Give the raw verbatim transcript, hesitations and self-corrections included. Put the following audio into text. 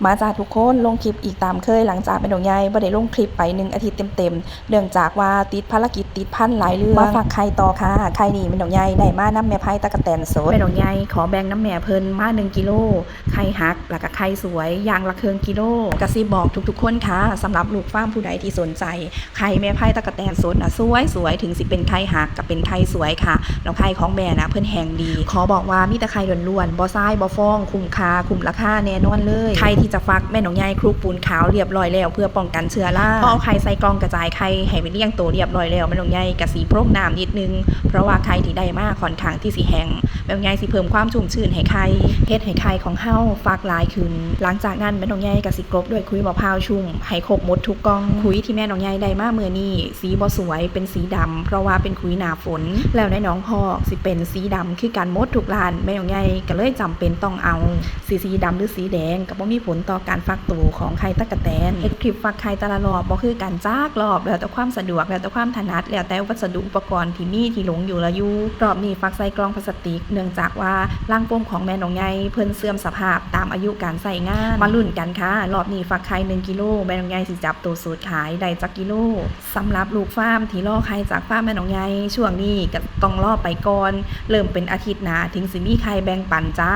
มาจ้าทุกคน ลงคลิปอีกตามเคย หลังจากแม่นกใหญ่บ่ได้ลงคลิปไปหนึ่งอาทิตย์เต็มๆ เนื่องจากว่าติดภารกิจติดพันหลายเรื่อง มาฟักไข่ต่อค่ะ ไข่นี่แม่นกใหญ่ได้มานำแม่ไพตั๊กแตนสด แม่นกใหญ่ขอแบ่งนำแม่เพิ่นมาหนึ่งกิโล ไข่หัก แล้วก็ไข่สวย อย่างละครึ่งกิโล กะสิบอกทุกๆคนค่ะ สำหรับลูกฟาร์มผู้ใดที่สนใจ ไข่แม่ไพตั๊กแตนสดน่ะสวยๆ ถึงสิเป็นไข่หักก็เป็นไข่สวยค่ะ แล้วไข่ของแม่น่ะเพิ่นแห้งดี ขอบอกว่ามีแต่ไข่ล้วนๆ บ่ทรายบ่ฟอง คุ้มค่า คุ้มราคาแน่นอนเลย ไข่ที่จะฟักแม่นกใหญ่คลุกปูนขาวเรียบร้อยแล้ว เพื่อป้องกันเชื้อรา พอเอาไข่ใส่กล่องกระจายไข่ให้ไปเรียงโตเรียบร้อยแล้ว แม่นกใหญ่กะสิพรมน้ำนิดนึง เพราะว่าไข่ที่ได้มาค่อนข้างที่สิแห้ง แม่นกใหญ่สิเพิ่มความชุ่มชื้นให้ไข่ เฮ็ดให้ไข่ของเฮาฟักหลายขึ้น หลังจากนั้นแม่นกใหญ่กะสิกลบด้วยขุยมะพร้าวชุ่มให้ครบหมดทุกกล่อง ขุยที่แม่นกใหญ่ได้มามื้อนี้สีบ่สวย เป็นสีดำ เพราะว่าเป็นขุยหน้าฝน แล้วในหนองพอกสิเป็นสีดำคือกันหมดทุกร้าน แม่นกใหญ่ก็เลยจำเป็นต้องเอา สิสีดำหรือสีแดงก็บ่มีผลต่อการฟักโตของไข่ตั๊กแตน เฮ็ดคลิปฟักไข่แต่ละรอบบ่คือกันจักรอบ แล้วแต่ความสะดวก แล้วแต่ความถนัด แล้วแต่วัสดุอุปกรณ์ที่มีที่หลงอยู่ละอยู่ รอบนี้ฟักใส่กล่องพลาสติก เนื่องจากว่ารังโฟมของแม่นกใหญ่เพิ่นเสื่อมสภาพตามอายุการใช้งาน มาลุ้นกันค่ะ รอบนี้ฟักไข่หนึ่งกิโล แม่นกใหญ่สิจับโตสูตรขายได้จักกิโล สำหรับลูกฟาร์มที่รอไข่จากฟาร์มแม่นกใหญ่ ช่วงนี้ก็ต้องรอไปก่อน เริ่มเป็นอาทิตย์หน้าถึงสิมีไข่แบ่งปันจ้า